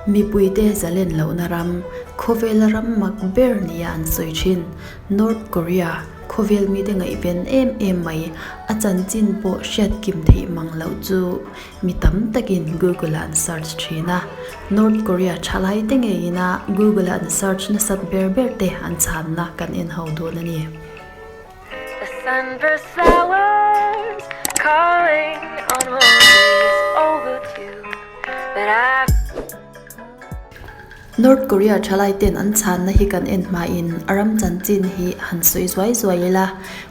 Mipuite zalen lohna ram, khawvela ram mak ber nia an sawi thin. North Korea, khawvel mite ngaihven em em mai, a chanchin pawh hriat kim theih mang loh chu mi tam takin Google-ah an search thin a. North Korea thalai te ngeiin a Google-ah an search nasat ber ber te an chhanna kan en ho dawn a ni. The sunburst flowers calling on roses overdue that I North Korea thalai ten an chhanna hi kan en hmain a ram chanchin hi han sawi zuai zuai ila,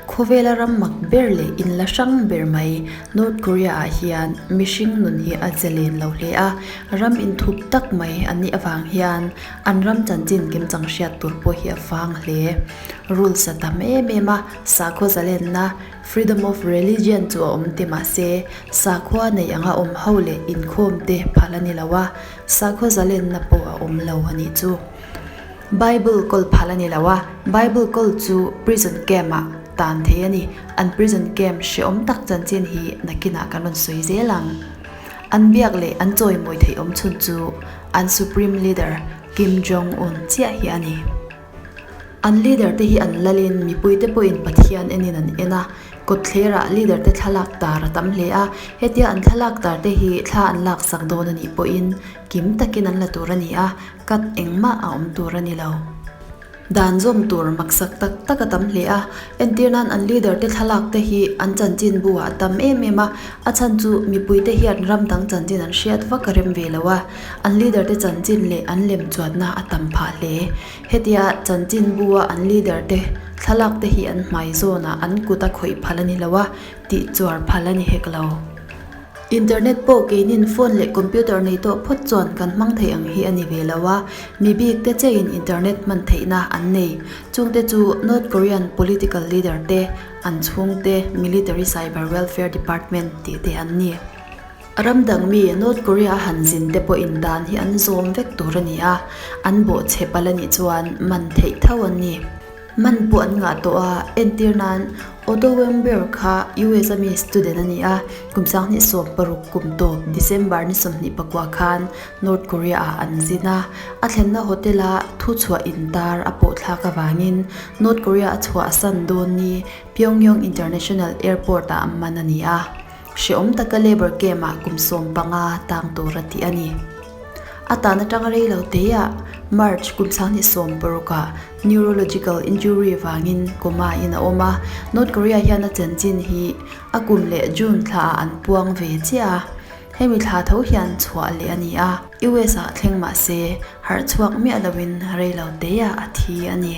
khawvela ram mak ber leh inla hrang ber mai North Korea ah hian mihring nun hi a che len lo hle a, ram inthup tak mai an nih avang hian an ram chanchin kimchang hriat tur pawh hi a vang hle. Rules a tam em em a, sakhaw zalenna, freedom of religion chu a awm ti mahse, sakhua nei anga awm ho leh inkhawm te phal a ni lo a, sakhaw zalenna pawh a awm lo a nih chu. Bible kawl phal a ni lo a, Bible kawl chu prison camp ah tan thei a ni, an prison camp hrehawm tak chanchin hi nakinah kan rawn sawi zel ang. An biak leh an chawimawi theih awm chhun chu an supreme leader Kim Jong Un chiah hi a ni. An leader te hi an lalin mipuite pawhin Pathian enin an en a, kawtthlerah leader te thlalak tar a tam hle a, hetia an thlalak tar te hi thla an laksak dawn a nih pawhin kim takin an la tur a ni a, cut engmah a awm tur a ni lo. Dan zawm tur maksak tak tak a tam hle a, entir nan an leader te thlalak te hi an chanchin bu ah a tam em em a, a chhan chu mipuite hian ram dang chanchin an hriat vak a rem ve lo a, an leader te chanchin leh an lem chuanna a tam phah hle. Hetia chanchinbua an leader te thlalak te hi an hmai zawnah an kut a khawih phal a ni lo a, tih chuar phal a ni hek lo. Internet pawh keinin phone leh computer nei tawh phawt chuan kan hmang thei ang hi a ni ve lo a, mi bik te cheiin internet hman theihna an nei. Chungte chu North Korean political leader te, an chhungte, military cyber welfare department tih te an ni. Ram dang mi North Korea a han zin te pawhin dan hi an zawm vek tur a ni a, an bawhchhe palh a nih chuan man theih tho an ni. Man pawh an ngah tawh a, entir nan Otto Warmbier kha US a mi student a ni a, kum 2016 kum tawp December ni 24 khan North Korea ah an zin a, a thlenna hotel a thuchhuah intar a pawh thlak avangin North Korea a chhuahsan dawn ni Pyongyang International Airport ah man a ni a. Hrehawm taka labour camp-ah kum 15 tang tur a tih a ni. A tan atanga rei lo teiah March kum 2016-ah neurological injury vangin coma in a awm a, North Korea hian a chanchin hi a kum leh June thlaah an puang ve chiah a, hemi thla tho hian chhuah leh a ni a, US-ah thleng mah se harh chhuak miah loin rei lo teiah a thi a ni.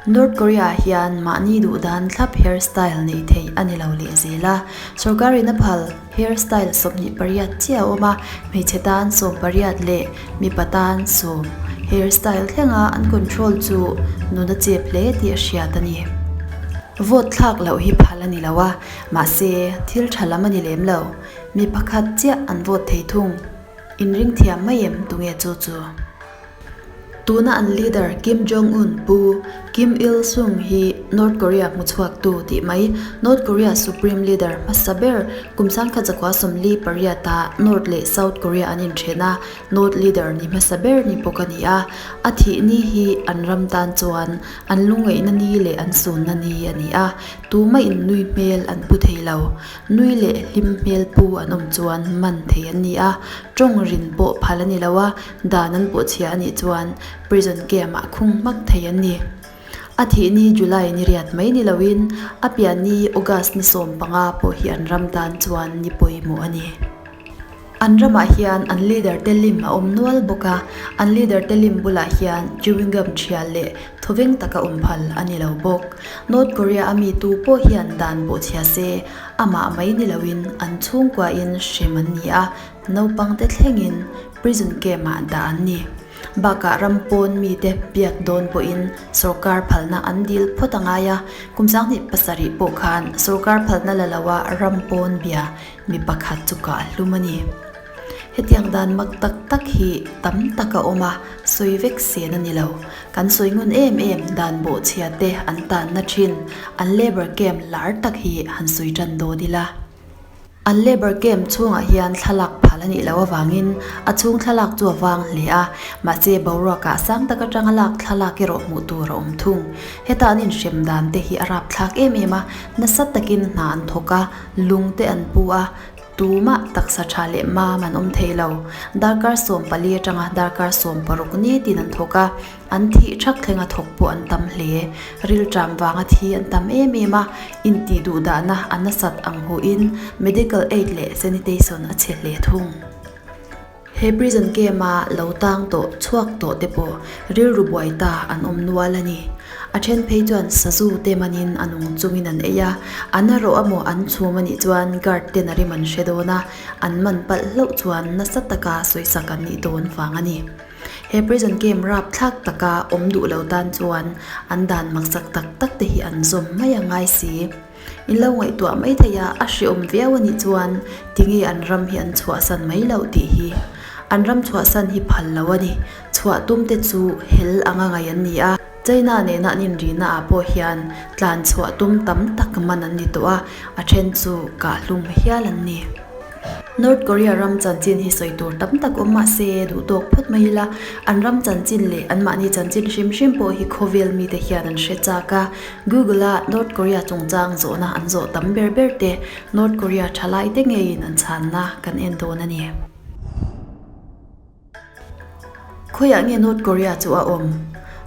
North Korea hian mahni duh dan thlap hair style neih theih a ni lo leh zel a, sorkarin a phal hair style 28 chiah a awm a, hmeichhe tan 18 leh mipa tan 10 hair style thlenga an control chu nun a chep hle tih a hriat a ni. Vote thlak loh hi phal a ni lo a, mahse thil tha lam a ni lem lo, mi pakhat chiah an vote thei thung. Inring thiam mai em tunge chu chu? Tuna an leader Kim Jong Un pu Kim Il Sung hi North Korea hmuchhuaktu tih mai North Korea Supreme Leader hmasa ber kum 1948 ah North leh South Korea an inthen a, North leader ni hmasa ber ni bawk a ni a. A thih ni hi an ram tan chuan an lungngaihna ni leh an sunna ni a ni a, tumah in nui hmel an pu thei lo. Nui leh hlim hmel pu an awm chuan man thei an ni a, tawng rin pawh phal a ni lo a, Dan an pawhchhia a nih chuan prison camp ah khung hmak thei an ni. A thih ni July ni riat mai ni loin a pian ni August ni 15 pawh hi an ram tan chuan ni pawimawh a ni. An ramah hian an leader te lim a awm nual bawk a, an leader te lim bulah hian chewing gum thial leh thawveng taka awm phal a ni lo bawk. North Korea a mi tu pawh hian dan pawhchhia se amah mai ni loin an chhungkuain hrem an ni a, Naupangte thlengin prison camp-ah dah an ni. Bakah ram pawn mite biak dawn pawhin sorkar phalna an dil phawt a ngai a, kum 2007 pawh khan sorkar phalna la loa ram pawn bia mi pakhat chu kah hlum a ni. Hetiang dan mak tak tak hi tam tak a awm a, sawi vek sen a ni lo. Kan sawi ngun em em dan bawhchhia te an tanna thin, an labour camp lar tak hi han sawi tan dawn ila. An labour camp chhungah hian thlalak phal a nih loh avangin a chhung thlalak chu a vang hle a, mahse boruakah sang tak atanga lak thlalak erawh hmuh tur a awm thung. Heta an inhrem dan te hi a rapthlak em em a, nasa takin hna an thawk a, lung te an pu a, tumah taksa tha leh mam an awm thei lo. Darkar 14 atanga darkar 16 nitin an thawk a, An thih thak thlenga thawk pawh an tam hle. Rilṭam vanga thi an tam em em a, intih duhdahna a nasat ang huin medical aid leh sanitation a chhe hle thung. He prison camp-a lo tang tawh chhuak tawh te pawh rilru buai ta an awm nual a ni. A then phei chuan sazu te manin a nung chungin an ei a, an a rawh amaw an chhum a nih chuan guard ten a rim an hre dawn a, an man palh hlauh chuan nasa taka sawisak an nih dawn vang a ni. He prison camp rapthlak taka awm duh lo tan chuan an dan maksak tak tak te hi an zawm mai a ngai si. In lo ngaihtuah mai thei a, a hreawm viau a nih chuan tinge an ram hi an chhuahsan mai loh tih hi. An ram chhuahsan hi phal lo a ni. Chhuah tum te chu hel anga ngaih an ni a. China nena an inrihna ah pawh hian tlan chhuah tum tam tak man an ni tawh a, a then chu kahhlum hial an ni. North Korea ram chanchin hi sawi tur tam tak awm mahse duh tawk phawt mai ila, an ram chanchin leh anmahni chanchin hrim hrim pawh hi khawvel mite hian an hre chak a. Google-a North Korea chungchang zawhna an zawh tam ber ber te North Korea thalai te ngeiin an chhanna kan en dawn a ni. Khawiah nge North Korea chu a awm?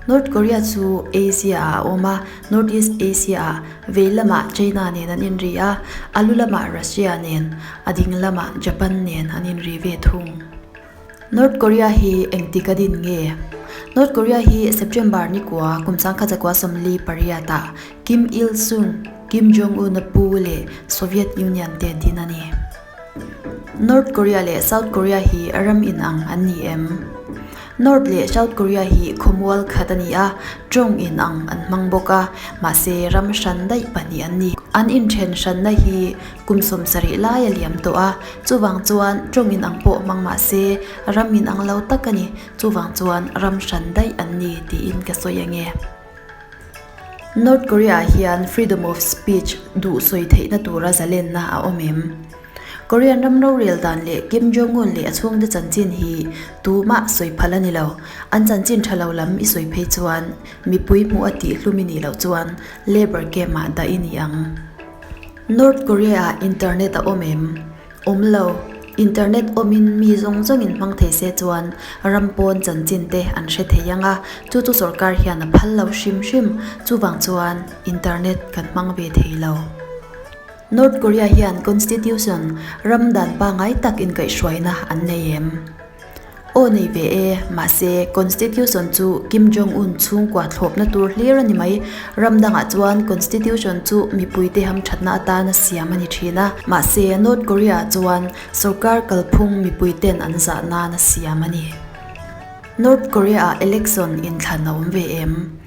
North Korea chu Asia ah a awm a, North East Asia ah vei lamah China nen an inri a, a lu lamah Russia nen, a ding lamah Japan nen an inri ve thung. North Korea hi engtik a din nge? North Korea hi September ni kua kum sangkhat zakua 48 ah Kim Il Sung, Kim Jong Un a pu leh Soviet Union te din a ni. North Korea leh South Korea hi ram inang an ni em? North leh South Korea hi khawmual khat a ni a, tawng inang an hmang bawk a, mahse ram hran daih pahnih an ni. An inthen hranna hi kum 70 lai a liam tawh a, chuvang chuan tawng inang pawh hmang mahse ram inang lo tak a ni, chuvang chuan ram hran daih an ni tiin ka sawi ange. North Korea ah hian freedom of speech duh sawi theihna tura zalenna a awm em? Korean ram rorel dan leh Kim Jong-un leh a chhungte chanchin hi tumah sawi phal a ni lo. An chanchin tha lo lam i sawi phei chuan mipui hmuh a tih hlum i nih loh chuan labour camp ah dah i ni ang. North Korea ah internet a awm em? Awm lo. Internet awmin mi zawng zawngin hmang thei se chuan ram pawn chanchin te an hre thei ang a, chu chu sorkar hian a phal lo hrim hrim. Chuvang chuan internet kan hmang ve thei lo. North Korea hian constitution, ram dan pangngai tak inkaihhruaina an nei em? Aw nei ve e, mahse Constitution chu Kim Jong Un chhungkua thlawpna tur hlir a ni mai. Ram dangah chuan Constitution chu mipuite hamthatna atana siam a ni thin a, mahse North Korea ah chuan sorkar kalphung mipuiten an zah nan a siam a ni. North Korea ah election inthlan a awm ve em?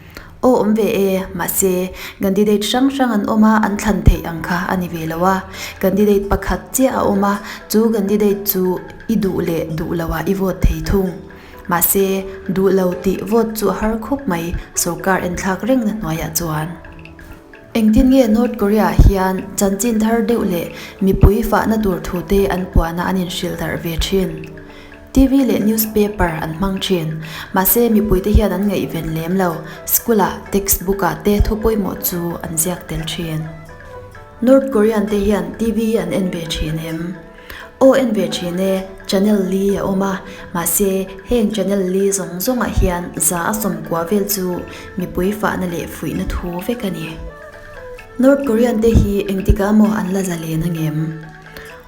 Aw awm ve e, mahse candidate hrang hrang an awm a, an thlan theih ang kha a ni ve lo a. Candidate pakhat chiah a awm a, chu candidate chu i duh leh duh lo ah i vote thei thung. Mahse, duh lo tih vote chu a har khawp mai sorkar enthlak rengna hnuaiah chuan. Engtin nge North Korea ah hian chanchin thar deuh leh mipui fahna tur thute an puana an inhrilh darh ve thin? TV leh newspaper an hmang thin. Mahse, mipuite hian an ngaihven lem lo. School-ah textbook-ah te thu pawimawh chu an ziak tel thin. North Korean te hian TV an en ve thin em? Aw en ve thin e, channel li a awm a. Mahse, heng channel li zawng zawngah hian za a sawmkua vel chu mipui fahna leh fuihna thu vek a ni. North Korean te hi engtikah maw an la zalen angem?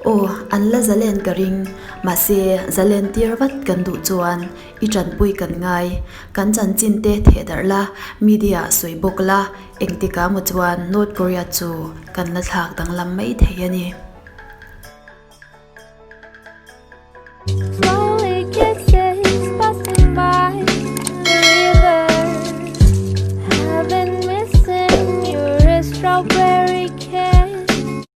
Aw, an la zalen ka ring. Mahse, zalen tir vat kan duh chuan i tanpui kan ngai. Kan chanchin te theh darh la, media ah sawi bawk la, engtikah maw chuan North Korea chu kan la thlak danglam mai thei a ni.